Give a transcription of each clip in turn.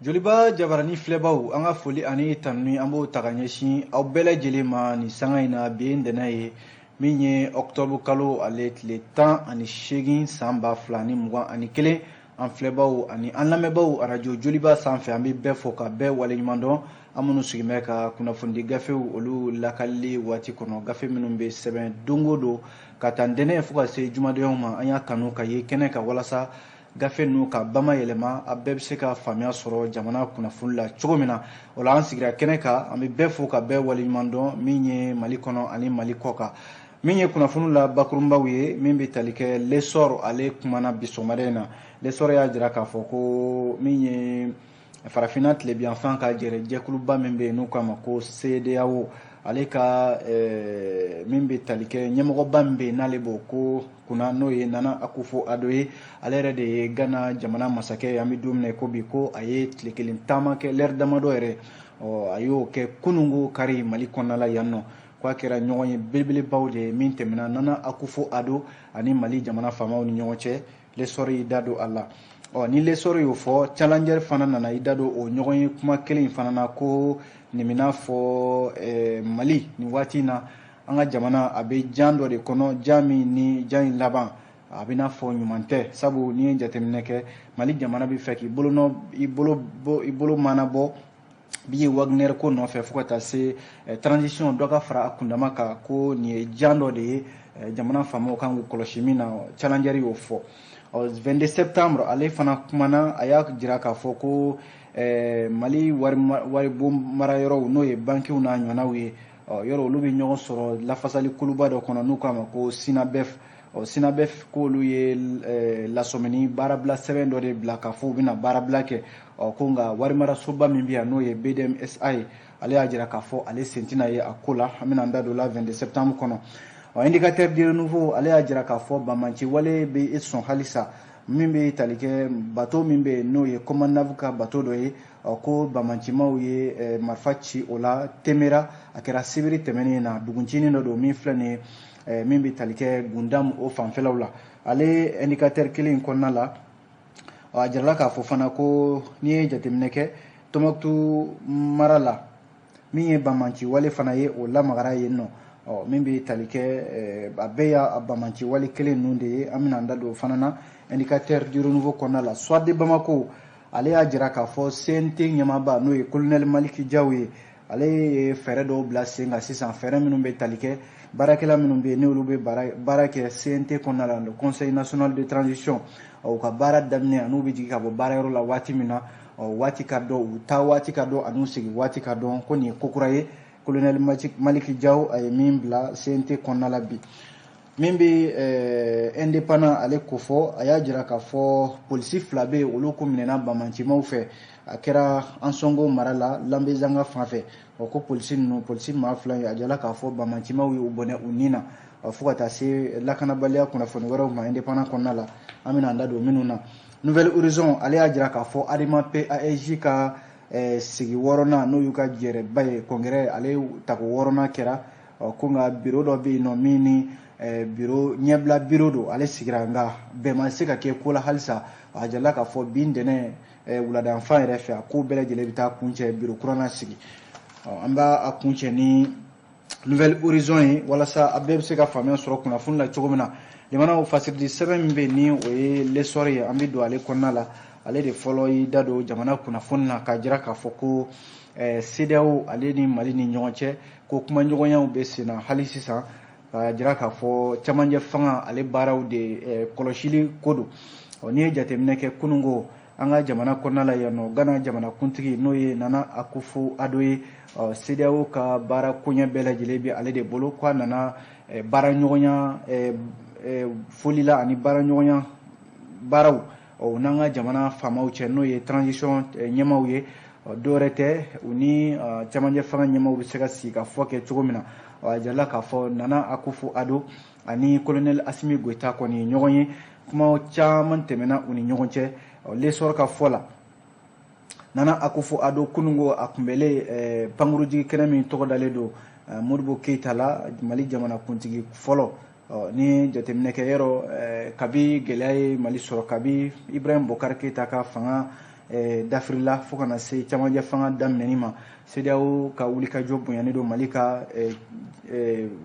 Joliba jabarani filɛbaw, an ka foli ani tanuni an b'o ta ka ɲɛsin aw bɛɛ lajɛlen ma nin sanga in na. Bi ye ntɛnɛn ye min ye octobre kalo ale tile 18 san 2021. An filɛbaw ani an lamɛnbaw arajo Joliba sanfɛ, an bɛ bɛɛ fo ka bɛɛ waleɲuman dɔn. An minnu sigilen bɛ ka kunnafonidi gafew olu lakalili waati kɔnɔ, gafe minnu bɛ sɛbɛn don o don ka taa ntɛnɛn fo ka se jumadonyaw ma, an y'a kanu ka ye kɛnɛ kan walasa gafe ninnu ka bama yɛlɛma, a bɛɛ bɛ se ka faamuya sɔrɔ jamana kunnafoni la cogo min na. O la an sigira kɛnɛ kan, an bɛ bɛɛ fo ka bɛɛ waleɲuman dɔn min ye Mali kɔnɔ ani Mali kɔ kan. Min ye kunnafoni la bakurunbaw ye, min bɛ tali kɛ L'Essor, ale kumana bi sɔgɔmada in na. L'Essor y'a jira k'a fɔ ko min ye farafinna tilebinyanfan ka jɛrɛ jɛkuluba min bɛ yen n'u k'a ma ko CEDEAO, ale ka min bɛ tali kɛ ɲɛmɔgɔba min bɛ yen n'ale b'o ko kunna, n'o ye Nana Akufo-Addo ye, ale yɛrɛ de ye Ghana jamana masakɛ ye. An bɛ don min na i ko bi, ko a ye tile kelen taama kɛ, lɛri damadɔ yɛrɛ, ɔ a y'o kɛ kununko kari Mali kɔnɔna la yan nɔ. K'a kɛra ɲɔgɔn ye belebelebaw de ye min tɛmɛna Nana Akufo-Addo ani Mali jamana faamaw ni ɲɔgɔn cɛ. L'Essor y'i da don a la. Ɔ ni L'Essor y'o fɔ, Challenger fana nana i da don o ɲɔgɔn ye kuma kelen in fana na, ko nin bɛna fɔ Mali nin waati in na, an ka jamana a bɛ jan dɔ de kɔnɔ, jan min ni jan in laban a bɛna fɔ ɲuman tɛ. Sabu n'i ye jateminɛ kɛ, Mali jamana bɛ fɛ k'i bolo nɔ i bolo bɔ i bolo mana bɔ bi ye Wagner ko nɔfɛ fo ka taa se transition dɔ ka fara a kundama kan, ko nin ye jan dɔ de ye jamana faamaw kan k'u kɔlɔsi min na. Challenger y'o fɔ. Ɔ 22 septembre, ale fana kumana, a y'a jira k'a fɔ ko Mali waribon marayɔrɔw, n'o ye bankiw n'a ɲɔgɔnnaw ye, ɔ yɔrɔ olu bɛ ɲɔgɔn sɔrɔ lafasali kuluba dɔ kɔnɔ n'u k'a ma ko SYNABEF. Ɔ SYNABEF k'olu ye lasɔmini baarabila sɛbɛn dɔ de bila k'a fɔ u bɛna baarabila kɛ. Ɔ ko nka warimarasoba min bɛ yan n'o ye BDMSA ye, ale y'a jira k'a fɔ ale sen tɛna ye a ko la. An bɛna an da don la 22 septembre kɔnɔ. Ɔ Indicateur du Renouveau, ale y'a jira k'a fɔ banbanci wale bɛ sɔn halisa, min bɛ tali kɛ bateau min bɛ yen n'o ye Comandav ka bateau dɔ ye. Ɔ ko banbancimaw ye marifa ci o la Temera, a kɛra sibiri tɛmɛnen na. Duguncinin dɔ don min filɛ nin ye min bɛ tali kɛ Gundam o fanfɛlaw la. Ale indicateur kelen in kɔnɔna la, a jirala k'a fɔ fana ko n'i ye jateminɛ kɛ Tɔnbukutu mara la, min ye banbanci wale fana ye, o lamagara yen nɔ. Ɔ min bɛ tali kɛ a bɛɛ y'a banbanci wale kelen ninnu de ye. An bɛna an da don o fana na Indicateur du Renouveau kɔnɔna la. Soir de Bamako, ale y'a jira k'a fɔ CNT ɲɛmaaba, n'o ye colonel Maliki Jaw ye, ale ye fɛɛrɛ dɔw bila sen kan sisan, fɛɛrɛ minnu bɛ tali kɛ baarakɛla minnu bɛ yen n'olu bɛ baara kɛ CNT kɔnɔna la, le Conseil national de transition, u ka baara daminɛ ani u bɛ jigin ka bɔ baarayɔrɔ la waati min na, waati ka dɔn, u taa waati ka dɔn ani u segin waati ka dɔn. Ko nin ye ko kura ye colonel Maliki Jaw a ye min bila CNT kɔnɔna la bi. Min bɛ Indépendant ale ko fɔ, a y'a jira k'a fɔ polisi fila bɛ yen, olu ko minɛna banbancimaw fɛ, a kɛra Ansongo mara la, Lanbezanga fan fɛ. Ɔ ko polisi ninnu, polisi maa fila ye, a jira k'a fɔ banbancimaw y'u bɔnɛ u ni na, fo ka taa se lakanabaliya kunnafoni wɛrɛw ma Indépendant kɔnɔna la, an bɛna an da don minnu na. Nouvel Horizon, ale y'a jira k'a fɔ ADEMA PASJ ka sigi wɔɔrɔnan, n'o y'u ka jɛrɛba ye, congrès ale tako wɔɔrɔnan kɛra. Ɔ ko nka bureau dɔ bɛ yen nɔ min ni bureau ɲɛbila bureau don, ale sigira, nka bɛn ma se ka kɛ ko la halisa. A jirala k'a fɔ bi ntɛnɛn wuladanfan yɛrɛ fɛ, a ko bɛɛ lajɛlen bɛ taa kuncɛ bureau kura na sigi. Ɔ an b'a kuncɛ ni Nouvel Horizon ye walasa a bɛɛ bɛ se ka faamuya sɔrɔ kunnafoni la cogo min na. Limanaw, fasiridi sɛbɛn min bɛ yen ni o ye L'Essor ye, an bɛ don ale kɔnɔna la. Ale de fɔlɔ y'i da don jamana kunnafoni na k'a jira k'a fɔ ko CEDEAO ale ni Mali ni ɲɔgɔn cɛ, ko kumaɲɔgɔnyaw bɛ sen na hali sisan, k'a jira k'a fɔ camancɛ fanga ale baaraw de kɔlɔsili ko don. Ɔ n'i ye jateminɛ kɛ kununko an ka jamana kɔnɔna la yan nɔ, Ghana jamanakuntigi n'o ye Nana Akufo-Addo ye, CEDEAO ka baara koɲɛ bɛɛ lajɛlen bɛ ale de bolo, k'a nana baara ɲɔgɔnya foli la ani baara ɲɔgɔnya baaraw o n'an ka jamana faamaw cɛ, n'o ye transition ɲɛmaaw ye. Dɔwɛrɛ tɛ, u ni camancɛ fanga ɲɛmaaw bɛ se ka sigi ka fɔ kɛ cogo min na. A jirala k'a fɔ Nana Akufo-Addo ani colonel Assimi Goïta kɔni ye ɲɔgɔn ye, kuma caman tɛmɛna u ni ɲɔgɔn cɛ. L'Essor ka fɔ la, Nana Akufo-Addo kununko a kunbɛlen pankurujigi kɛnɛ min tɔgɔ dalen don Modibo Keyita la, Mali jamanakuntigi fɔlɔ. Ni jateminɛ kɛ yɔrɔ, kabi gɛlɛya ye Mali sɔrɔ, kabi Ibrahim Bokar Keyita ka fanga dafirila fo ka na se camancɛ fanga daminɛni ma. CEDEAO ka wulikajɔ bonyanen don Mali ka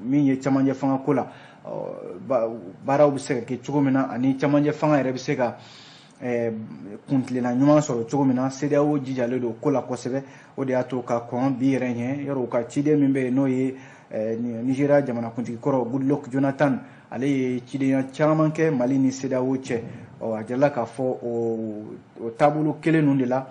min ye camancɛ fanga ko la, baaraw bɛ se ka kɛ cogo min na ani camancɛ fanga yɛrɛ bɛ se ka kuntilenna ɲuman sɔrɔ cogo min na. CEDEAO jijalen don ko la kosɛbɛ, o de y'a to ka kɔn bi yɛrɛ ɲɛ. Yɔrɔ u ka ciden min bɛ yen, n'o ye Nigéria jamanakuntigi kɔrɔ Goodluck Jonathan, ale ye cidenya caman kɛ Mali ni CEDEAO cɛ. Ɔ, a jirala k'a fɔ o taabolo kelen ninnu de la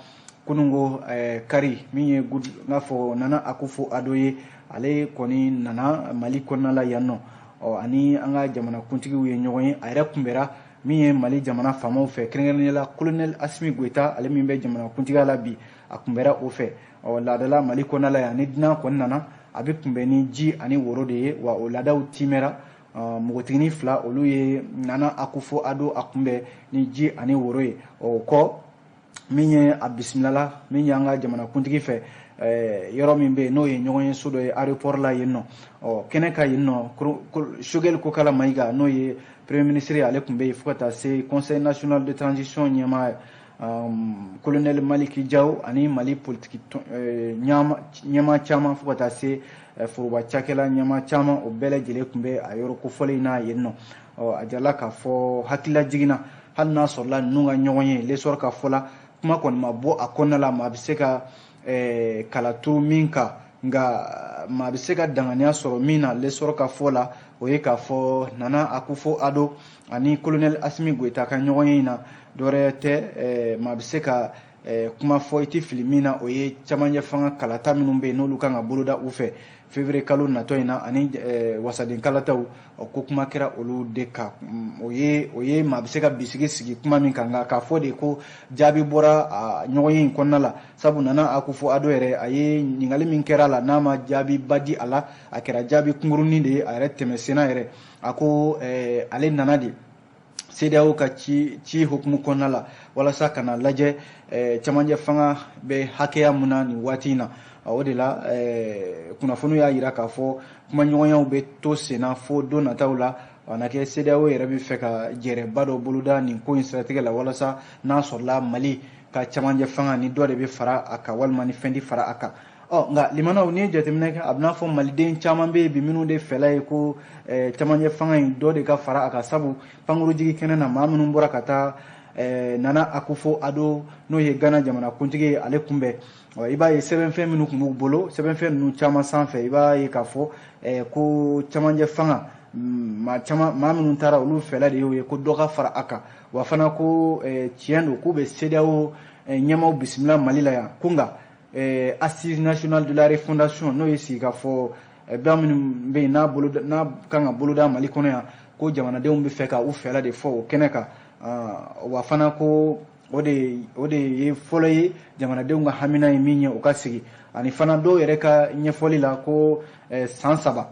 kununko kari min ye n k'a fɔ Nana Akufo-Addo ye, ale kɔni nana Mali kɔnɔna la yan nɔ. Ɔ, ani an ka jamanakuntigiw ye ɲɔgɔn ye. A yɛrɛ kunbɛra min ye Mali jamana faamaw fɛ, kɛrɛnkɛrɛnnenya la colonel Assimi Goïta, ale min bɛ jamanakuntigiya la bi, a kunbɛra o fɛ. Ɔ, laadala Mali kɔnɔna la yan, ni dunan kɔni nana, a bɛ kunbɛn ni ji ani woro de ye. Wa o laadaw timɛra. Npogotiginin fila, olu ye Nana Akufo-Addo a kunbɛn ni ji ani woro ye. O kɔ, min ye a bisimilala min ye an ka jamanakuntigi fɛ, yɔrɔ min bɛ yen, n'o ye ɲɔgɔn ye so dɔ ye aéroport la yen nɔ. Ɔ, kɛnɛ ka yen nɔ, Choguel Kokalla Maïga, n'o ye premier ministre ye, ale tun bɛ yen, fo ka taa se Conseil national de transition ɲɛmaa colonel Malick Diaw ani Mali politiki ɲɛmaa caman, fo ka taa se foroba cakɛla ɲɛmaa caman, o bɛɛ lajɛlen tun bɛ a yɔrɔ kofɔlen in na yen nɔ. Ɔ, a jirala k'a fɔ hakilila jiginna, hali n'a sɔrɔla ninnu ka ɲɔgɔn ye, L'Essor ka fɔ la, kuma kɔni ma bɔ a kɔnɔna la, maa bɛ se ka kala turu min kan, nka maa bɛ se ka danganiya sɔrɔ min na, L'Essor ka fɔ la, o ye k'a fɔ Nana Akufo-Addo ani colonel Assimi Goïta ka ɲɔgɔn ye in na, dɔwɛrɛ tɛ, maa bɛ se ka kuma fɔ i tɛ fili min na, o ye camancɛ fanga kalata minnu bɛ yen, n'olu kan ka boloda u fɛ février kalo natɔ in na, ani wasaden kalataw. Ko kuma kɛra olu de kan. O ye maa bɛ se ka bisigi sigi kuma min kan, nka k'a fɔ de ko jaabi bɔra a ɲɔgɔn ye in kɔnɔna la, sabu Nana Akufo-Addo yɛrɛ, a ye ɲininkali min kɛra a la, n'a ma jaabi ba di a la, a kɛra jaabi kunkurunin de ye. A yɛrɛ tɛmɛ senna yɛrɛ, a ko ale nana de CEDEAO ka ci hukumu kɔnɔna la walasa ka na lajɛ camancɛ fanga bɛ hakɛya mun na nin waati in na. O de la, kunnafoniw y'a jira k'a fɔ kumaɲɔgɔnyaw bɛ to senna fo don nataw la. A na kɛ CEDEAO yɛrɛ bɛ fɛ ka jɛrɛba dɔ boloda nin ko in siratigɛ la, walasa n'a sɔrɔla Mali ka camancɛ fanga ni dɔ de bɛ fara a kan, walima ni fɛn tɛ fara a kan. Ɔ, nka limanaw, n'i ye jateminɛ kɛ, a bɛ n'a fɔ maliden caman bɛ yen bi minnu de fɛla ye ko camancɛ fanga in, dɔ de ka fara a kan, sabu pankurujigi kɛnɛ na, maa minnu bɔra ka taa Nana Akufo-Addo, n'o ye Ghana jamanakuntigi ye, ale kunbɛn, i b'a ye sɛbɛnfɛn minnu tun b'u bolo, sɛbɛnfɛn ninnu caman sanfɛ, i b'a ye k'a fɔ ko camancɛ fanga, maa caman, maa minnu taara, olu fɛla de y'o ye ko dɔ ka fara a kan. Wa fana ko tiɲɛ don k'u bɛ CEDEAO ɲɛmaaw bisimila Mali la yan, ko nka Assise nationale de la refondation, n'o ye sigikafɔ ba minnu bɛ yen, n'a bolo n'a kan ka boloda Mali kɔnɔ yan, ko jamanadenw bɛ fɛ ka u fɛla de fɔ o kɛnɛ kan. Wa fana ko o de ye fɔlɔ ye jamanadenw ka hamina ye min ye, o ka sigi. Ani fana dɔw yɛrɛ ka ɲɛfɔli la, ko san 3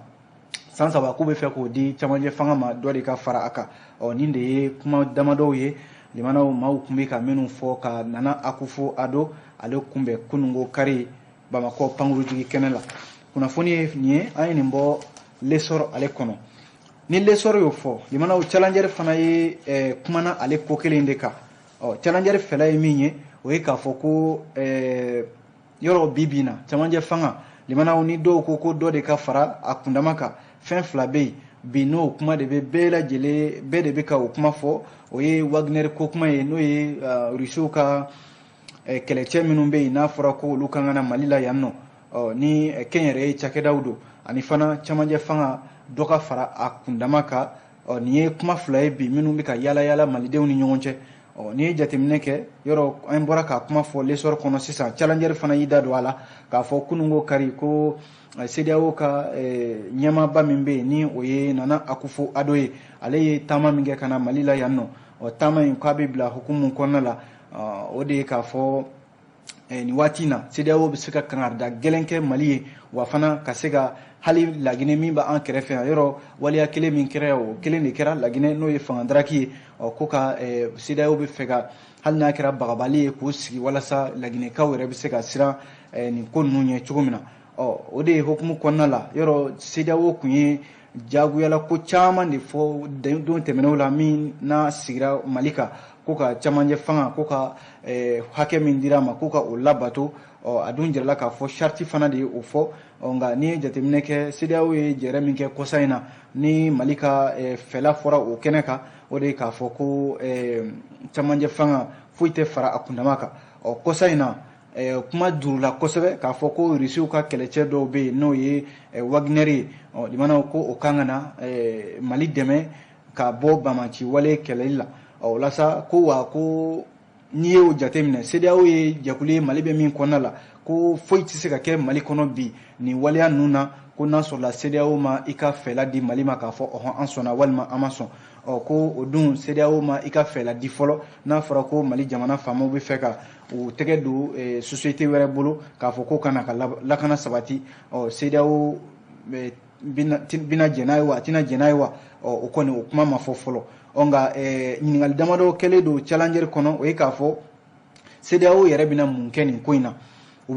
san 3, k'u bɛ fɛ k'o di camancɛ fanga ma, dɔ de ka fara a kan. Ɔ, nin de ye kuma damadɔw ye limanaw, maaw tun bɛ ka minnu fɔ ka Nana Akufo-Addo ale kunbɛn kununko kari Bamakɔ pankurujigi kɛnɛ la. Kunnafoni ye nin ye, an ye nin bɔ L'Essor ale kɔnɔ. Ni L'Essor y'o fɔ, limanaw, Challenger fana ye kumana ale ko kelen de kan. Ɔ, Challenger fɛla ye min ye, o ye k'a fɔ ko yɔrɔ bi bi in na, camancɛ fanga, limanaw, ni dɔw ko ko dɔ de ka fara a kundama kan, fɛn fila bɛ yen bi, n'o kuma de bɛ bɛɛ lajɛlen, bɛɛ de bɛ ka o kuma fɔ. O ye Wagner ko kuma ye, n'o ye Rusiw ka kɛlɛcɛ minnu bɛ yen, n'a fɔra ko olu kan ka na Mali la yan nɔ. Ɔ, ni kɛnyɛrɛye cakɛdaw don, ani fana camancɛ fanga, dɔ ka fara a kundama kan. Ɔ, nin ye kuma fila ye bi minnu bɛ ka yala yala malidenw ni ɲɔgɔn cɛ. Ɔ, n'i ye jateminɛ kɛ, yɔrɔ an bɔra ka kuma fɔ L'Essor kɔnɔ sisan, Challenger fana y'i da don a la k'a fɔ kununko kari ko CEDEAO ka ɲɛmaaba min bɛ yen, ni o ye Nana Akufo-Addo ye, ale ye taama min kɛ ka na Mali la yan nɔ. Ɔ, taama in, k'a bɛ bila hukumu kɔnɔna la, o de ye k'a fɔ nin waati in na, CEDEAO bɛ se ka kangarida gɛlɛn kɛ Mali ye, wa fana ka se ka hali Laginɛ min b'an kɛrɛfɛ yan, yɔrɔ waleya kelen min kɛra, o kelen de kɛra Laginɛ, n'o ye fanga daraki ye. Ɔ, ko ka CEDEAO bɛ fɛ ka, hali n'a kɛra bagabali ye, k'o sigi walasa Laginɛkaw yɛrɛ bɛ se ka siran nin ko ninnu ɲɛ cogo min na. Ɔ, o de ye hukumu kɔnɔna la, yɔrɔ CEDEAO tun ye jagoyala ko caman de fɔ don tɛmɛnenw la min n'a sigira Mali kan. ko ka camancɛ fanga ko ka hakɛ min dira a ma ko ka o labato. A dun jirala k'a fɔ charte fana de ye o fɔ. Nka n'i ye jateminɛ kɛ, CEDEAO ye jɛrɛ min kɛ kɔsa in na, ni Mali ka fɛla fɔra o kɛnɛ kan, o de ye k'a fɔ ko camancɛ fanga foyi tɛ fara a kundama kan. Kɔsa in na, kuma durula kosɛbɛ k'a fɔ ko Rusiw ka kɛlɛcɛ dɔw bɛ yen, n'o ye Wagner ye, limanaw ko o kan ka na Mali dɛmɛ ka bɔ banbaanci wale kɛlɛli la. O la sa, ko wa ko n'i y'o jateminɛ, CEDEAO ye jɛkulu ye Mali bɛ min kɔnɔna la, ko foyi tɛ se ka kɛ Mali kɔnɔ bi nin waleya ninnu na, ko n'a sɔrɔla CEDEAO ma i ka fɛla di Mali ma k'a fɔ ɔhɔn, an sɔnna walima an ma sɔn. Ko o dun CEDEAO ma i ka fɛla di fɔlɔ, n'a fɔra ko Mali jamana faamaw bɛ fɛ ka u tɛgɛ don société wɛrɛ bolo k'a fɔ ko ka na ka lakana sabati, CEDEAO bɛna jɛn n'a ye wa, a tɛna jɛn n'a ye wa? O kɔni, o kuma ma fɔ fɔlɔ. Nka ɲininkali damadɔ kɛlen don Challenger kɔnɔ, o ye k'a fɔ CEDEAO yɛrɛ bɛna mun kɛ nin ko in na? U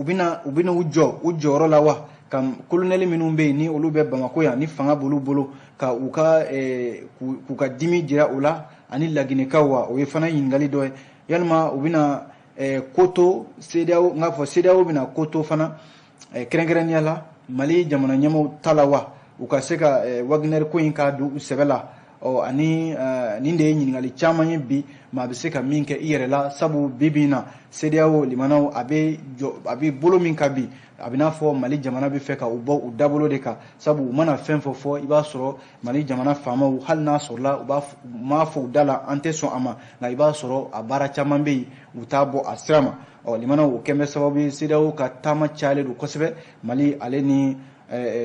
bɛna u jɔ u jɔyɔrɔ la wa, ka colonel minnu bɛ yen, ni olu bɛ Bamako yan, ni fanga b'olu bolo, ka u ka k'u ka dimi jira u la ani Laginɛkaw wa? O ye fana ɲininkali dɔ ye. Yalima u bɛna ko to CEDEAO, n k'a fɔ CEDEAO bɛna ko to fana, kɛrɛnkɛrɛnnenya la Mali jamana ɲɛmaaw ta la wa, u ka se ka Wagner ko in k'a don u sɛbɛ la? Ani nin de ye ɲininkali caman ye bi, maa bɛ se ka min kɛ i yɛrɛ la, sabu bi bi in na, CEDEAO limanaw a bɛ jɔ, a bɛ bolo min kan bi, a bɛ n'a fɔ Mali jamana bɛ fɛ ka u bɔ u dabolo de kan, sabu u mana fɛn fɛn fɔ, i b'a sɔrɔ Mali jamana faamaw, hali n'a sɔrɔla u b'a u m'a fɔ u da la an tɛ sɔn a ma, nka i b'a sɔrɔ a baara caman bɛ yen, u t'a bɔ a sira ma. Limanaw, o kɛn bɛ sababu ye, CEDEAO ka taama cayalen don kosɛbɛ Mali ale ni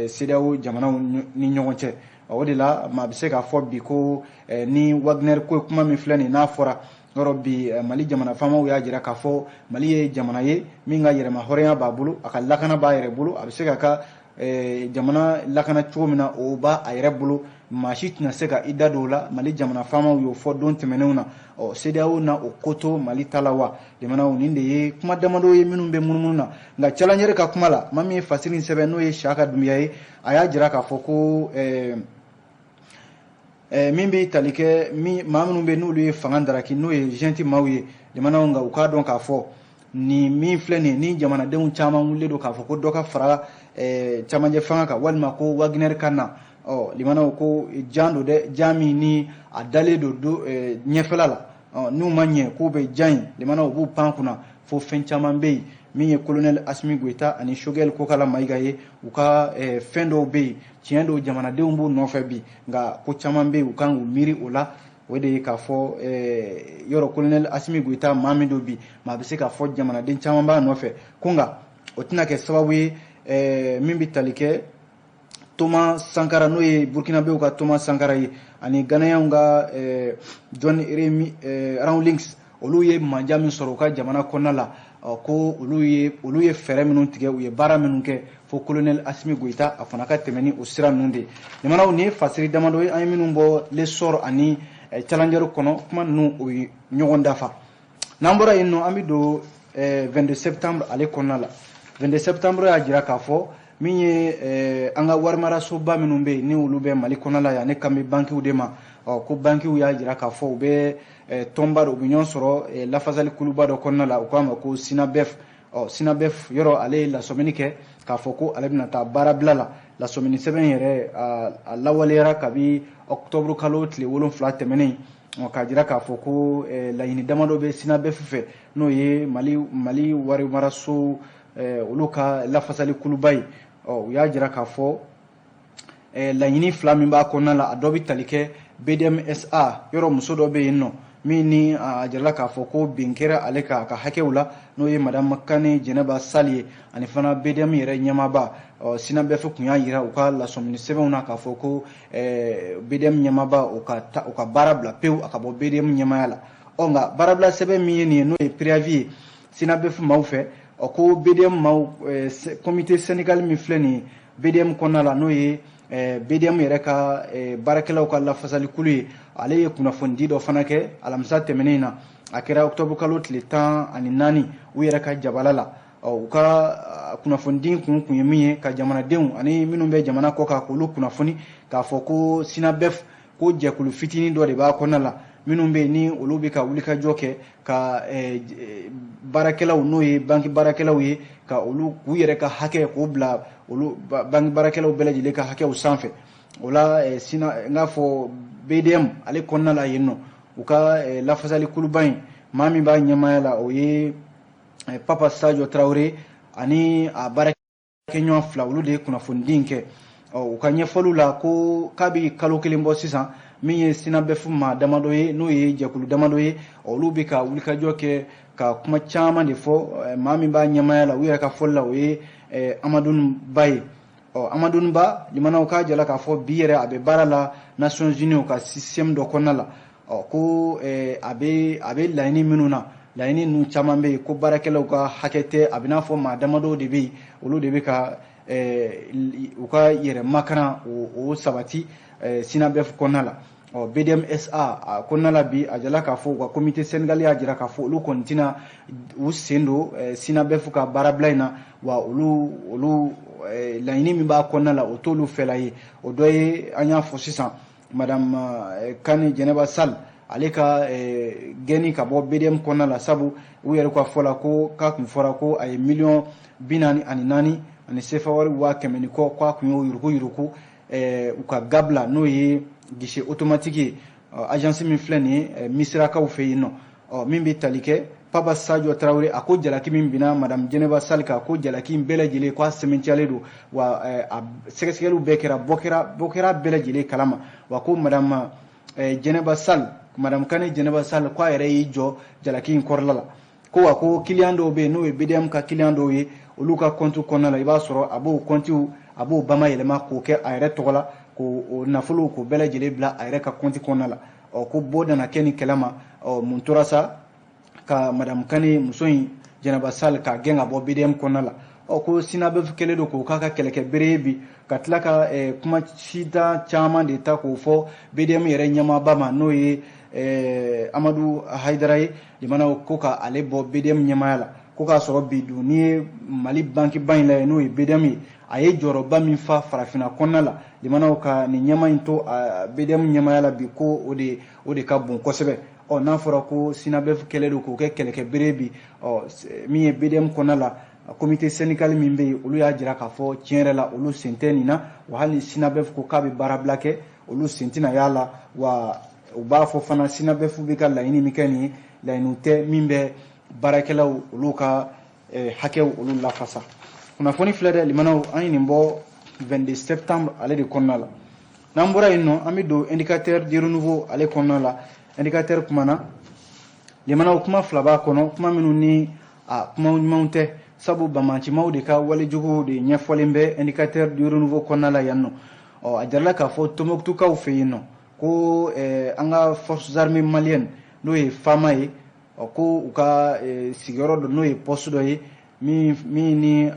CEDEAO jamanaw ni ɲɔgɔn cɛ. O de la, maa bɛ se k'a fɔ bi ko ni Wagner ko kuma min filɛ nin, n'a fɔra yɔrɔ bi, Mali jamana faamaw y'a jira k'a fɔ Mali ye jamana ye min ka yɛrɛma hɔrɔnya b'a bolo, a ka lakana b'a yɛrɛ bolo, a bɛ se ka ka jamana lakana cogo min na, o b'a a yɛrɛ bolo, maa si tɛna se ka i da don o la. Mali jamana faamaw y'o fɔ don tɛmɛnenw na. CEDEAO na o ko to Mali ta la wa? Jamanaw, nin de ye kuma damadɔ ye minnu bɛ munumunu na. Nka Challenger ka kuma la, maa min ye fasiri in sɛbɛn, n'o ye Siyaka Dunbiya ye, a y'a jira k'a fɔ ko min bɛ tali kɛ maa minnu bɛ, n'olu ye fanga daraki, n'o ye junte maaw ye, jamanaw, nka u k'a dɔn k'a fɔ nin min filɛ nin ye, ni jamanadenw caman wulilen don k'a fɔ ko dɔ ka fara camancɛ fanga kan, walima ko Wagner ka na, limanaw, ko jan don dɛ, jan min ni a dalen don ɲɛfɛla la, n'u ma ɲɛ k'u bɛ jan in, limanaw, u b'u pan kunna fo fɛn caman bɛ yen. Min ye colonel Assimi Goïta ani Choguel Kokalla Maïga ye, u ka fɛn dɔw bɛ yen, tiɲɛ don, jamanadenw b'u nɔfɛ bi, nka ko caman bɛ yen, u kan k'u miiri o la. O de ye k'a fɔ yɔrɔ colonel Assimi Goïta, maa min don bi, maa bɛ se k'a fɔ jamanaden caman b'a nɔfɛ, ko nka o tɛna kɛ sababu ye min bɛ tali kɛ Thomas Sankara, n'o ye Burkinabéw ka Thomas Sankara ye, ani Ghanéenw ka John Remy Rawlings, olu ye manja min sɔrɔ u ka jamana kɔnɔna la, ko olu ye fɛɛrɛ minnu tigɛ, u ye baara minnu kɛ, fo colonel Assimi Goïta a fana ka tɛmɛ ni o sira ninnu de. Jamanaw, nin ye fasiri damadɔ ye an ye minnu bɔ L'Essor ani Challenger kɔnɔ. Kuma ninnu, o ye ɲɔgɔn dafa. N'an bɔra yen nɔ, an bɛ don 22 septembre ale kɔnɔna la. 22 septembre y'a jira k'a fɔ min ye an ka warimarasoba minnu bɛ yen, ni olu bɛ Mali kɔnɔ la yan, ne kan bɛ bankiw de ma. Ko bankiw y'a jira k'a fɔ u bɛ tɔnba dɔ, u bɛ ɲɔgɔn sɔrɔ lafasali kuluba dɔ kɔnɔna la, u k'a ma ko SYNABEF. SYNABEF yɔrɔ, ale ye lasɔmini kɛ k'a fɔ ko ale bɛna taa baarabila la. Lasɔmini sɛbɛn yɛrɛ, a lawaleyara kabi octobre kalo tile 7 tɛmɛnen, k'a jira k'a fɔ ko laɲini damadɔ bɛ SYNABEF fɛ, n'o ye Mali warimaraso olu ka lafasali kuluba ye. U y'a jira k'a fɔ laɲini fila min b'a kɔnɔna la, a dɔ bɛ tali kɛ BDMSA yɔrɔ, muso dɔ bɛ yen nɔ min ni a jirala k'a fɔ ko bin kɛra ale kan a ka hakɛw la, n'o ye madame Kane Jɛnɛba Sali ye, ani fana BDM yɛrɛ ɲɛmaaba. SYNABEF tun y'a jira u ka lasɔmini sɛbɛnw na k'a fɔ ko BDM ɲɛmaaba, o ka baara bila pewu, a ka bɔ BDM ɲɛmaaya la. Nka baarabila sɛbɛn min ye nin ye, n'o ye préavis ye SYNABEF maaw fɛ, ko BDM maaw, comité syndical min filɛ nin ye BDM kɔnɔna la, n'o ye BDM yɛrɛ ka baarakɛlaw ka lafasali kulu ye, ale ye kunnafonidi dɔ fana kɛ alamisa tɛmɛnen na, a kɛra octobre kalo tile 14, u yɛrɛ ka jabala la. U ka kunnafonidi kun ye min ye, ka jamanadenw ani minnu bɛ jamana kɔ kan, k'olu kunnafoni k'a fɔ ko SYNABEF, ko jɛkulu fitinin dɔ de b'a kɔnɔna la. minnu bɛ yen ni olu bɛ ka wulikajɔ kɛ ka baarakɛlaw, n'o ye banki baarakɛlaw ye, ka olu k'u yɛrɛ ka hakɛ k'o bila olu banki baarakɛlaw bɛɛ lajɛlen ka hakɛw sanfɛ. O la, sina n k'a fɔ BDM ale kɔnɔna la yen nɔ, u ka lafasali kuluba in, maa min b'a ɲɛmaaya la, o ye Papa Sadio Traoré ani a baarakɛɲɔgɔn fila, olu de ye kunnafonidi in kɛ. Ɔ, u ka ɲɛfɔliw la, ko k'a bɛ kalo kelen bɔ sisan, min ye SYNABEF maa damadɔ ye, n'o ye jɛkulu damadɔ ye, olu bɛ ka wulikajɔ kɛ ka kuma caman de fɔ. Maa min b'a ɲɛmaaya la, u yɛrɛ ka fɔli la, o ye Amadu Ba ye. Ɔ, Amadu Ba, limanaw, k'a jala k'a fɔ bi yɛrɛ a bɛ baara la Nations Unies ka système dɔ kɔnɔna la. Ɔ, ko a bɛ laɲini minnu na, laɲini ninnu caman bɛ yen ko baarakɛlaw ka hakɛ tɛ. A bɛ n'a fɔ maa damadɔw de bɛ yen, olu de bɛ ka u ka yɛrɛ makaran o sabati SYNABEF kɔnɔna la. Ɔ, BDMSA a kɔnɔna la bi, a jala k'a fɔ u ka comité syndical y'a jira k'a fɔ olu kɔni tɛna u sen don SYNABEF ka baarabila in na. Wa olu laɲini min b'a kɔnɔna la, o t'olu fɛla ye. O dɔ ye, an y'a fɔ sisan, Madame Kane Jɛnɛba Sall, ale ka gɛnni ka bɔ BDM kɔnɔna la, sabu u yɛrɛ ka fɔ la ko k'a kun fɔra ko a ye miliyɔn 44 ani sefa wari 100 000 ni kɔ, k'a kun y'o yuruku yuruku u ka gabila, n'o ye guichet automatique ye, agence min filɛ nin ye Misirakaw fɛ yen nɔ. Ɔ, min bɛ tali kɛ Papa Sadio Traoré, a ko jalaki min binna Madame Jɛnɛba Sall kan, ko jalaki in bɛɛ lajɛlen ko a sɛmɛntiyalen don, wa a sɛgɛsɛgɛliw bɛɛ kɛra, bɔ kɛra bɛɛ lajɛlen kalama. Wa ko Madame Jɛnɛba Sall, Madame Kane Jɛnɛba Sall, ko a yɛrɛ y'i jɔ jalaki in kɔrɔla la. Ko wa ko client dɔw bɛ yen, n'o ye BDM ka client dɔw ye, olu ka compte kɔnɔna la, i b'a sɔrɔ a b'o compte, a b'o bamayɛlɛma k'o kɛ a yɛrɛ tɔgɔ la, k'o nafolo k'o bɛɛ lajɛlen bila a yɛrɛ ka compte kɔnɔna la. Ɔ, ko bɔ nana kɛ nin kɛlɛ ma. Ɔ, mun tora sa ka Madame Kane muso in Jɛnɛba Sall k'a gɛn ka bɔ BDM kɔnɔna la? Ɔ, ko SYNABEF kɛlen don k'o k'a ka kɛlɛkɛ bere ye bi, ka tila ka kuma sita caman de ta k'o fɔ BDM yɛrɛ ɲɛmaaba ma, n'o ye Amadu Hayidara ye. Limanaw, ko ka ale bɔ BDM ɲɛmaaya la, ko k'a sɔrɔ bi dun, n'i ye Mali bankiba in lajɛ, n'o ye BDM ye, a ye jɔyɔrɔba min fa farafinna kɔnɔna la, limanaw, ka nin ɲɛma in to BDM ɲɛmaaya la bi, ko o de ka bon kosɛbɛ. Ɔ, n'a fɔra ko SYNABEF kɛlen don k'o kɛ kɛlɛkɛ bere bi, ɔ, min ye BDM kɔnɔna la, comité syndical min bɛ yen, olu y'a jira k'a fɔ tiɲɛ yɛrɛ la, olu sen tɛ nin na. Wa hali ni SYNABEF ko k'a bɛ baarabila kɛ, olu sen tɛna y'a la. Wa u b'a fɔ fana, SYNABEF bɛ ka laɲini min kɛ nin ye, laɲiniw tɛ min bɛ baarakɛlaw olu ka hakɛw olu lafasa. Kunnafoni filɛ dɛ, limanaw, an ye nin bɔ 22 septembre ale de kɔnɔna la. N'an bɔra yen nɔ, an bɛ don Indicateur du Renouveau ale kɔnɔna la. Indicateur kumana, limanaw, kuma fila b'a kɔnɔ, kuma minnu ni a kuma ɲumanw tɛ, sabu bamacimaw de ka walejuguw de ɲɛfɔlen bɛ Indicateur du Renouveau kɔnɔna la yan nɔ. Ɔ, a jarala k'a fɔ Tombouctoukaw fɛ yen nɔ ko an ka Forces armées maliennes, n'o ye FAMA ye, ɔ, ko u ka sigiyɔrɔ dɔ, n'o ye poste dɔ ye, min ni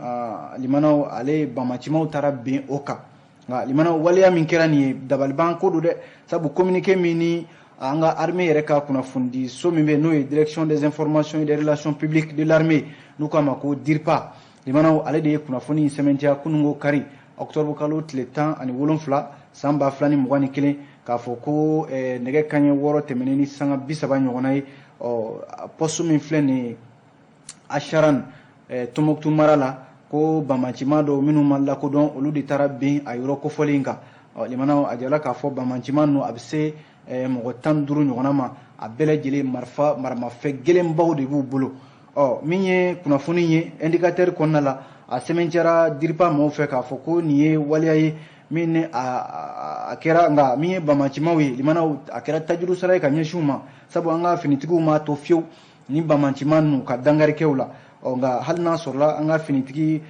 limanaw, ale bamacimaw taara bin o kan. Nka limanaw, waleya min kɛra nin ye, dabaliban ko don dɛ, sabu communiqué min ni an ka armée yɛrɛ ka kunnafonidi so min bɛ, n'o ye Direction des informations et des relations publiques de l'armée, n'u k'a ma ko DIRPA, limanaw, ale de ye kunnafoni in sɛmɛntiya kununko kari, octobre kalo tile 17 san 2021, k'a fɔ ko nɛgɛ kanɲɛ 6 tɛmɛnen ni sanga 30 ɲɔgɔnna ye, ɔ, poste min filɛ nin ye Acharan, Tombouctou mara la, ko bamancima dɔw minnu ma lakodɔn, olu de taara bin a yɔrɔ kofɔlen in kan. Ɔ, limanaw, a jala k'a fɔ bamancima ninnu, a bɛ se mɔgɔ 15 ɲɔgɔnna ma, a bɛɛ lajɛlen marifa maramafɛn gɛlɛnbaw de b'u bolo. Ɔ, min ye kunnafoni ye Indicateur kɔnɔna la, a sɛmɛntiyara DIRPA maaw fɛ k'a fɔ ko nin ye waleya ye min ni a kɛra. Nka min ye bamacimaw ye, limanaw, a kɛra tajuru sara ye ka ɲɛsin u ma, sabu an ka finitigiw m'a to fiyewu ni bamancima ninnu ka dankari kɛ u la. Ɔ, nka hali n'a sɔrɔla an ka finitigi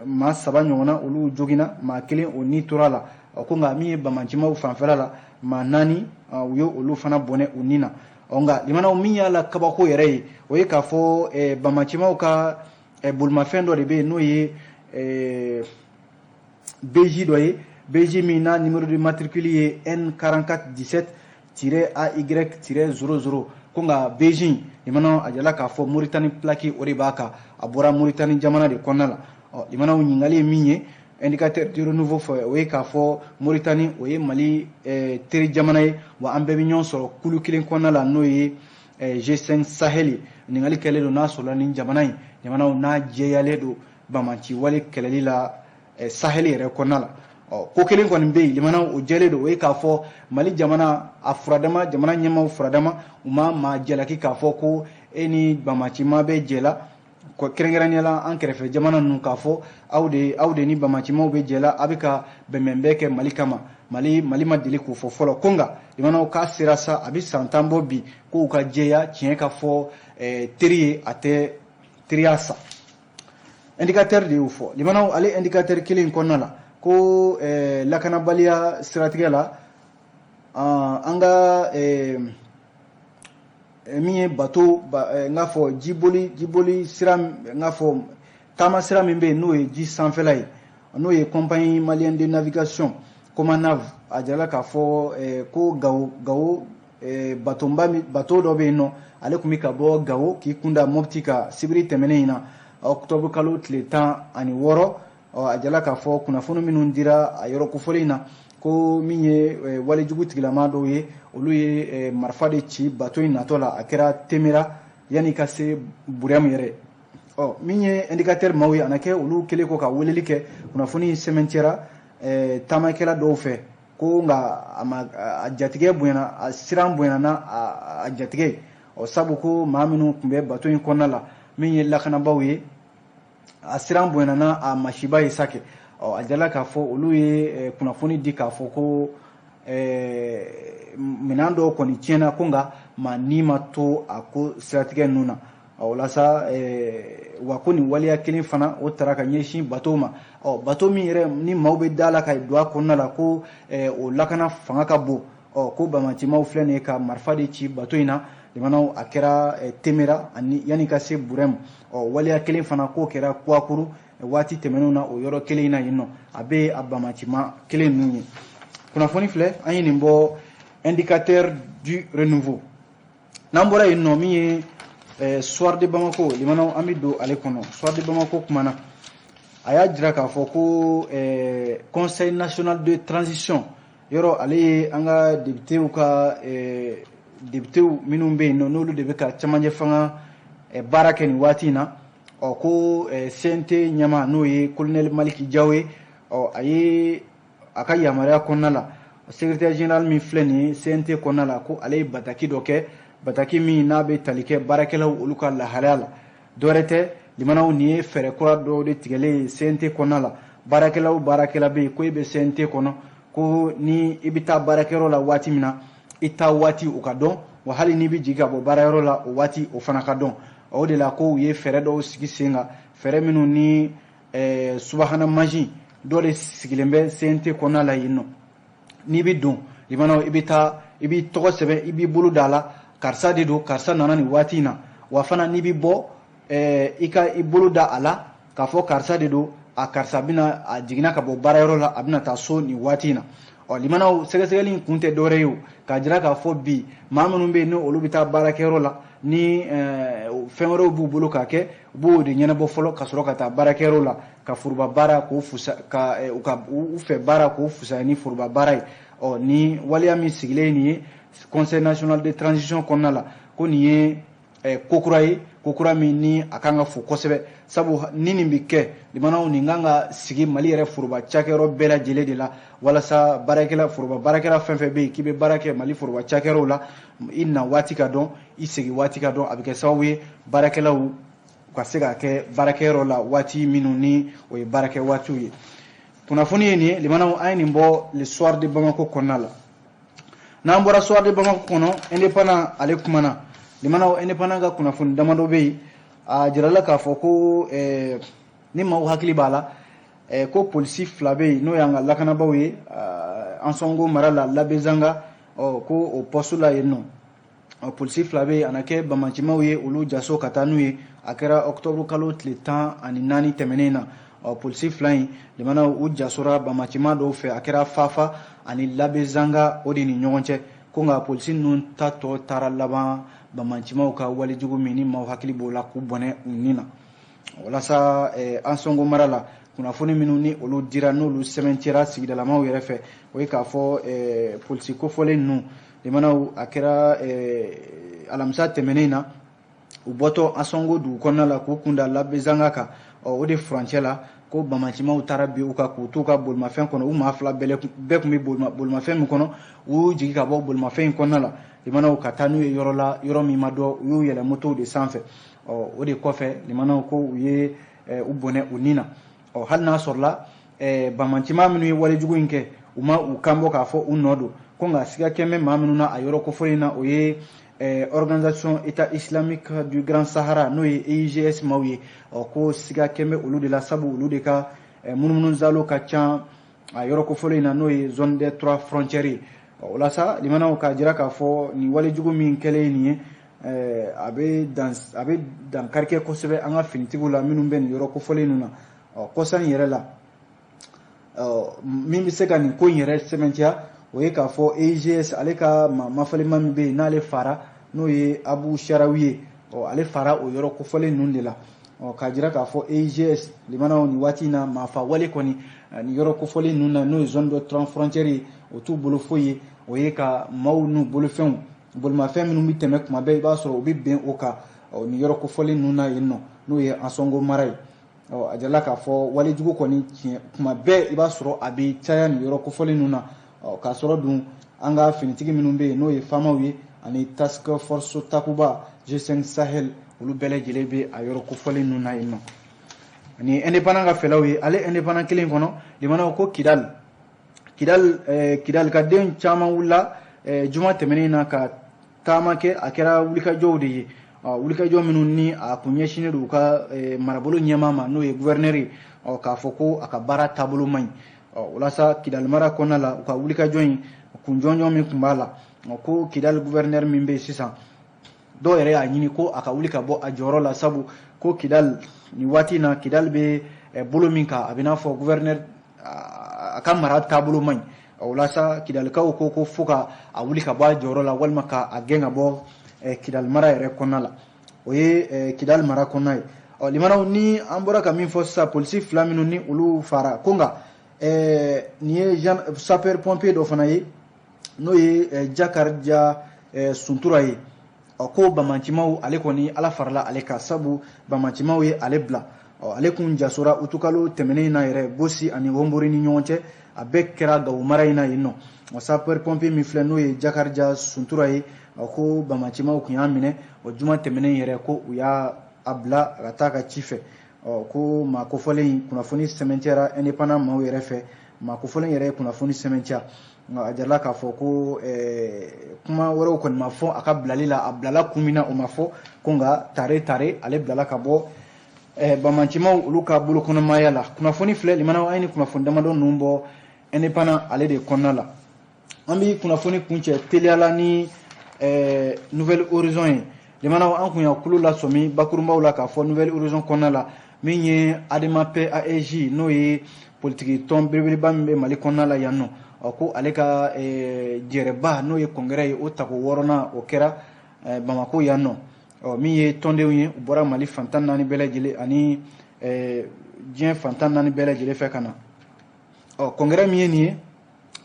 maa saba ɲɔgɔnna, olu joginna, maa kelen o ni tora la. Ɔ, ko nka min ye bamacimaw fanfɛla la, maa naani, u ye olu fana bɔnɛ u ni na. Ɔ, nka limanaw, min y'a la kabako yɛrɛ ye, o ye k'a fɔ bamacimaw ka bolimafɛn dɔ de bɛ yen, n'o ye BJ dɔ ye, BJ min n'a numéro de matricule ye N44 17 AY 00. Ko nka BJ limanaw, a jala k'a fɔ Moritani plaque o de b'a kan, a bɔra Moritani jamana de kɔnɔna la. Ɔ, limanaw, ɲininkali ye min ye Indicateur du Renouveau fɛ, o ye k'a fɔ Moritani o ye Mali teri jamana ye, wa an bɛɛ bɛ ɲɔgɔn sɔrɔ kulu kelen kɔnɔna la, n'o ye G5 Sahel. Ɲininkali kɛlen don n'a sɔrɔla nin jamana in jamanaw n'a jɛyalen don banbaanci wale kɛlɛli la Sahel yɛrɛ kɔnɔna la. Ɔ, ko kelen kɔni bɛ yen, limanaw, o jɛlen don, o ye k'a fɔ Mali jamana a furadama, jamana ɲɛmaaw furadama, u ma maa jalaki k'a fɔ ko e ni banbaancima bɛ jɛ la, kɛrɛnkɛrɛnnenya la an kɛrɛfɛ jamana ninnu, k'a fɔ aw de ni banbaancimaw bɛ jɛ la, a bɛ ka bɛnbɛnbɛn kɛ Mali kama. Mali ma deli k'o fɔ fɔlɔ. Ko nka limanaw, k'a sera sa, a bɛ san 10 bɔ bi, k'u ka jɛya tiɲɛ ka fɔ, teri ye a tɛ teriya sa. Indicateur de y'o fɔ. Limanaw, ale indicateur kelen in kɔnɔna la, ko lakanabaliya siratigɛ la, an ka min ye bateau, n k'a fɔ jiboli sira, n k'a fɔ taama sira min bɛ yen, n'o ye ji sanfɛla ye, n'o ye Compagnie malienne de navigation, Comanav, a jirala k'a fɔ ko Gawo bateauba, bateau dɔ bɛ yen nɔ, ale tun bɛ ka bɔ Gawo k'i kunda Mopti kan sibiri tɛmɛnen in na, octobre kalo tile 16. A jirala k'a fɔ kunnafoni minnu dira a yɔrɔ kofɔlen in na, ko min ye walejugu tigilama dɔw ye, olu ye marifa de ci bateau in natɔ la. A kɛra Temera, yanni ka se Burɛmu yɛrɛ. Ɔ, min ye indicateur maaw ye, a na kɛ olu kɛlen kɔ ka weleli kɛ, kunnafoni sɛmɛntiyara taamakɛla dɔw fɛ, ko nka a ma a jatigɛ bonyana, a siran bonyana n'a a jatigɛ ye. Ɔ, sabu ko maa minnu tun bɛ bateau in kɔnɔna la, min ye lakanabaaw ye, a siran bonyana n'a a masiba ye sa kɛ. Ɔ, a jirala k'a fɔ olu ye kunnafoni di k'a fɔ ko minɛn dɔw kɔni tiɲɛna, ko nka maa ni ma to a ko siratigɛ ninnu na. O la sa, wa ko nin waleya kelen fana, o taara ka ɲɛsin bateau ma. Ɔ, bateau min yɛrɛ ni maaw bɛ da la ka don a kɔnɔna la, ko o lakana fanga ka bon, ɔ, ko banbaancimaw filɛ nin ye ka marifa de ci bateau in na. Limanaw, a kɛra Temera ani yanni ka se Burɛmu. Ɔ, waleya kelen fana, k'o kɛra Kuwakuru waati tɛmɛnenw na, o yɔrɔ kelen in na yen nɔ, a bɛ a banbaancima kelen ninnu ye. Kunnafoni filɛ, an ye nin bɔ Indicateur du Renouveau. N'an bɔra yen nɔ, min ye Soir de Bamako, limanaw, an bɛ don ale kɔnɔ. Soir de Bamako kumana, a y'a jira k'a fɔ ko Conseil national de transition yɔrɔ, ale ye an ka députéw ka députéw minnu bɛ yen nɔ, n'olu de bɛ ka camancɛ fanga baara kɛ nin waati in na. Ɔ, ko CNT ɲɛmaa, n'o ye colonel Maliki Jaw ye, ɔ, a ye a ka yamaruya kɔnɔna la, secrétaire général min filɛ nin ye CNT kɔnɔna la, ko ale ye bataki dɔ kɛ, bataki min n'a bɛ tali kɛ baarakɛlaw olu ka lahalaya la. Dɔwɛrɛ tɛ, limanaw, nin ye fɛɛrɛ kura dɔw de tigɛlen ye CNT kɔnɔna la. Baarakɛlaw, baarakɛla bɛ yen ko e bɛ CNT kɔnɔ, ko ni i bɛ taa baarakɛyɔrɔ la waati min na, i taa waati o ka dɔn, wa hali n'i bɛ jigin ka bɔ baarayɔrɔ la, o waati o fana ka dɔn. O de la ko u ye fɛɛrɛ dɔw sigi sen kan, fɛɛrɛ minnu ni subahana mansin dɔ de sigilen bɛ CNT kɔnɔna la yen nɔ. N'i bɛ don, limanaw, i bɛ taa, i b'i tɔgɔ sɛbɛn, i b'i bolo da la, karisa de don, karisa nana nin waati in na. Wa fana n'i bɛ bɔ, i ka i bolo da a la k'a fɔ karisa de don, a karisa bɛna a jiginna ka bɔ baarayɔrɔ la, a bɛna taa so nin waati in na. Ɔ, limanaw, sɛgɛsɛgɛli in kun tɛ dɔwɛrɛ ye o, k'a jira k'a fɔ bi maa minnu bɛ yen, ni olu bɛ taa baarakɛyɔrɔ la, ni fɛn wɛrɛw b'u bolo k'a kɛ, u b'o de ɲɛnabɔ fɔlɔ ka sɔrɔ ka taa baarakɛyɔrɔ la, ka foroba baara k'o fusa, ka u ka u fɛ baara k'o fisaya ni foroba baara ye. Ɔ, ni waleya min sigilen nin ye Conseil national de transition kɔnɔna la, ko nin ye ko kura ye, ko kura min ni a kan ka fo kosɛbɛ, sabu ni nin bɛ kɛ, limanaw, nin kan ka sigi Mali yɛrɛ foroba cakɛyɔrɔ bɛɛ lajɛlen de la, walasa baarakɛla, foroba baarakɛla fɛn fɛn bɛ yen k'i bɛ baara kɛ Mali foroba cakɛyɔrɔw la, i na waati ka dɔn, i segin waati ka dɔn. A bɛ kɛ sababu ye baarakɛlaw ka se ka kɛ baarakɛyɔrɔ la waati minnu ni o ye baarakɛ waatiw ye. Kunnafoni ye nin ye, limanaw, an ye nin bɔ Le Soir de Bamako kɔnɔna la. N'an bɔra Soir de Bamako kɔnɔ, Indépendant ale kumana. Limanaw, Indépendant ka kunnafoni damadɔ bɛ yen. A jirala k'a fɔ ko ni maaw hakili b'a la, ko polisi fila bɛ yen, n'o y'an ka lakanabaaw ye Ansɔngo mara la, Labezanga, ɔ, ko o poste la yen nɔ, polisi fila bɛ yen, a na kɛ bamacimaw ye olu jaso ka taa n'u ye. A kɛra octobre kalo tile 14 tɛmɛnen na. Ɔ, polisi fila in, limanaw, u jasora bamacima dɔw fɛ. A kɛra Fafa ani Labezanga o de ni ɲɔgɔn cɛ. Ko nka polisi ninnu ta tɔ taara laban bamacimaw ka walejugu min ni maaw hakili b'o la, k'u bɔnɛ u ni na. Walasa Ansɔngo mara la, Kunnafoni minnu ni olu dira, n'olu sɛbɛntiyara sigidalamaw yɛrɛ fɛ, o ye k'a fɔ polisi kofɔlen ninnu limanaw, a kɛra alamisa tɛmɛnen na, u bɔtɔ Ansongo dugu kɔnɔna la k'u kunda Labezanga kan, ɔ o de furancɛ la ko bamacimaw taara bin u kan k'u t'u ka bolimafɛn kɔnɔ. U maa fila bɛɛ tun bɛ bolimafɛn min kɔnɔ, u y'u jigin ka bɔ bolimafɛn in kɔnɔna la limanaw, ka taa n'u ye yɔrɔ la, yɔrɔ min ma dɔn. U y'u yɛlɛ motow de sanfɛ. Ɔ o de kɔfɛ limanaw, ko u ye u bɔnɛ u ni na. Ɔ hali n'a sɔrɔla bamancima minnu ye walejugu in kɛ, u ma u kan bɔ k'a fɔ u nɔ don ko, nka siga kɛn bɛ maa minnu na a yɔrɔ kofɔlen na, o ye Organisation État Islamique du Grand Sahara, n'o ye EIGS maaw ye. Ɔ ko siga kɛn bɛ olu de la, sabu olu de ka munumunu zalo ka ca a yɔrɔ kofɔlen in na, n'o ye zone des trois frontières ye. O la sa limanaw, k'a jira k'a fɔ nin walejugu min kɛlen nin ye, a bɛ dankari kɛ kosɛbɛ an ka finitigiw la minnu bɛ nin yɔrɔ kofɔlen ninnu na. Ɔ kɔsa in yɛrɛ la, min bɛ se ka nin ko in yɛrɛ sɛbɛntiya, o ye k'a fɔ EIGS ale ka maa mafalima min bɛ yen n'ale fara, n'o ye Abu Sharawi ye, ɔ ale fara o yɔrɔ kofɔlen ninnu de la. Ɔ k'a jira k'a fɔ EIGS limanaw, nin waati in na, maafa wale kɔni nin yɔrɔ kofɔlen ninnu na, n'o ye zone de trois frontières ye, o t'u bolo foyi ye, o ye ka maaw n'u bolofɛnw, bolimafɛn minnu bɛ tɛmɛ kuma bɛɛ, i b'a sɔrɔ u bɛ bɛn o kan nin yɔrɔ kofɔlen ninnu na yen nɔ, n'o ye Ansongo mara ye. Ɔ a jirala k'a fɔ walejugu kɔni tiɲɛ kuma bɛɛ, i b'a sɔrɔ a bɛ caya nin yɔrɔ kofɔlen ninnu na. Ɔ k'a sɔrɔ dun an ka finitigi minnu bɛ yen, n'o ye FAMaw ye ani Task Force Takuba, G5 Sahel, olu bɛɛ lajɛlen bɛ a yɔrɔ kofɔlen ninnu na yen nɔ. Ani Indépendant ka fɛlaw ye, ale Indépendant kelen kɔnɔ limanaw, ko Kidal ka den caman wulila juma tɛmɛnen na ka taama kɛ. A kɛra wulikajɔw de ye, wulikajɔ minnu ni a kun ɲɛsinnen don u ka marabolo ɲɛmaa ma, n'o ye gouverneur ye, k'a fɔ ko a ka baara taabolo man ɲi. Walasa Kidali mara kɔnɔna la, u ka wulikajɔ in kun jɔnjɔn min tun b'a la, ko Kidali gouverneur min bɛ yen sisan, dɔw yɛrɛ y'a ɲini ko a ka wuli ka bɔ a jɔyɔrɔ la, sabu ko Kidali nin waati in na, Kidali bɛ bolo min kan, a bɛ n'a fɔ gouverneur a ka mara taabolo man ɲi. O la sa Kidalikaw ko fo ka a wuli ka bɔ a jɔyɔrɔ la, walima ka a gɛn ka bɔ Kidali mara yɛrɛ kɔnɔna la. O ye Kidali mara kɔnɔna ye. Ɔ limanaw, ni an bɔra ka min fɔ sisan, polisi fila minnu ni olu fara ko, nka nin ye sapeur pompier dɔ fana ye, n'o ye Jakarija Suntura ye. Ɔ ko bamancimaw, ale kɔni ala farala ale kan, sabu bamancimaw ye ale bila. Ɔ ale kun jasora utukalo tɛmɛnen na yɛrɛ, Gosi ani Honbori ni ɲɔgɔn cɛ. A bɛɛ kɛra Gawo mara in na yen nɔ. Ɔ sapeur pompier min filɛ, n'o ye Jakarija Suntura ye, ɔ ko bamacimaw kun y'a minɛ o juma tɛmɛnen yɛrɛ, ko u y'a a bila a ka taa ka ci fɛ. Ɔ ko maa kofɔlen in kunnafoni sɛbɛntiyara Indépendant maaw yɛrɛ fɛ. Maa kofɔlen yɛrɛ ye kunnafoni sɛbɛntiya, nka a jirala k'a fɔ ko kuma wɛrɛw kɔni ma fɔ a ka bilali la. A bilala kun min na, o ma fɔ ko, nka tare tare ale bilala ka bɔ bamacimaw olu ka bolokɔnɔmaya la. Kunnafoni filɛ limanaw, an ye ni kunnafoni damadɔ ninnu bɔ Indépendant ale de kɔnɔna la. An bɛ kunnafoni kuncɛ teliyala ni Nouvel Horizon ye. Limanaw, an kun y'a kulo lasɔmi bakurunbaw la k'a fɔ Nouvel Horizon kɔnɔna la, min ye ADEMAP AEJ, n'o ye politiki tɔn belebeleba min bɛ Mali kɔnɔna la yan nɔ, ɔ ko ale ka jɛrɛba, n'o ye congrès ye, o tako wɔɔrɔnan, o kɛra Bamako yan nɔ. Ɔ min ye tɔndenw ye, u bɔra Mali fan 14 bɛɛ lajɛlen ani diɲɛ fan 14 bɛɛ lajɛlen fɛ ka na. Ɔ congrès min ye nin ye,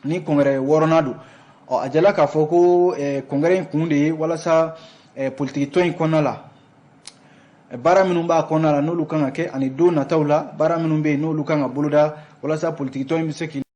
ni congrès wɔɔrɔnan don. Ɔ a jala k'a fɔ ko congrès in kun de ye walasa politiki tɔn in kɔnɔna la, baara minnu b'a kɔnɔna la, n'olu kan ka kɛ, ani don nataw la, baara minnu bɛ yen, n'olu kan ka boloda, walasa politiki tɔn in bɛ se k'i